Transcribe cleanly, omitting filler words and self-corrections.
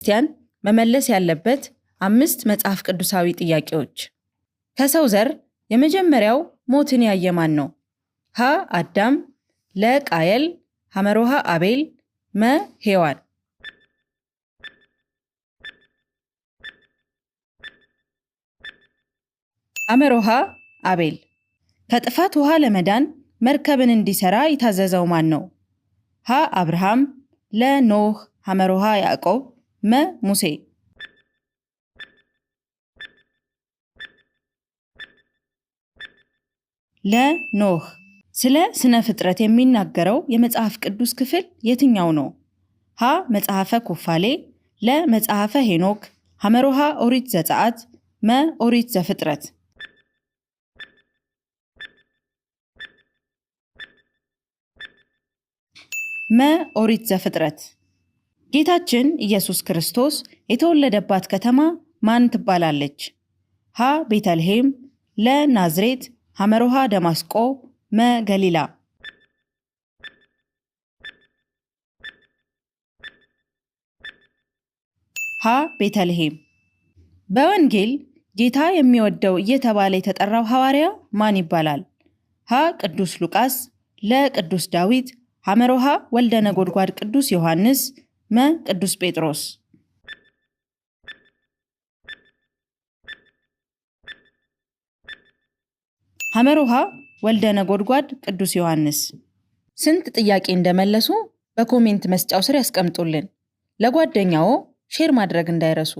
ክርስቲያን መመለስ ያለበት አምስት መጽሐፍ ቅዱሳዊ ጥያቄዎች። ከሰው ዘር የመጀመሪያው ሞትን ያየ ማን ነው? ሀ አዳም፣ ለ ቃየል፣ ሐመሩ ሐ አቤል፣ መ ሔዋን። ሐመሩ ሐ አቤል። ከጥፋት ውሃ ለመዳን መርከብን እንዲሰራ የታዘዘው ማን ነው? ሀ አብርሃም፣ ለ ኖህ፣ ሐመሩ ሐ ያዕቆብ፣ መ ሙሴ። ለ ኖህ። ስለ ስነ ፍጥረት የሚናገረው የመጽሐፍ ቅዱስ ክፍል የትኛው ነው? ሀ መጽሐፈ ኩፋሌ፣ ለ መጽሐፈ ሄኖክ፣ ሐመሩ ሐ ኦሪት ዘጸአት፣ መ ኦሪት ዘፍጥረት። መ ኦሪት ዘፍጥረት። ጌታችን ኢየሱስ ክርስቶስ የተወለደባት ከተማ ማን ትባላለች? ሀ ቤተልሔም፣ ለ ናዝሬት፣ ሐመሩ ሐ ደማስቆ፣ መ ገሊላ። ሀ ቤተልሔም። በወንጌል ጌታ የሚወደው እየተባለ የተጠራው ሐዋርያ ማን ይባላል? ሀ ቅዱስ ሉቃስ፣ ለ ቅዱስ ዳዊት፣ ሐመሩ ሐ ወልደ ነጎድጓድ ቅዱስ ዮሐንስ፣ መ ቅዱስ ጴጥሮስ። ሐመሩ ሐ ወልደ ነጎድጓድ ቅዱስ ዮሐንስ። ስንት ጥያቄ እንደመለሱ በ comment መስጫው ስር ያስቀምጡልን። ለጓደኛዎ share ማድረግ እንዳይረሱ።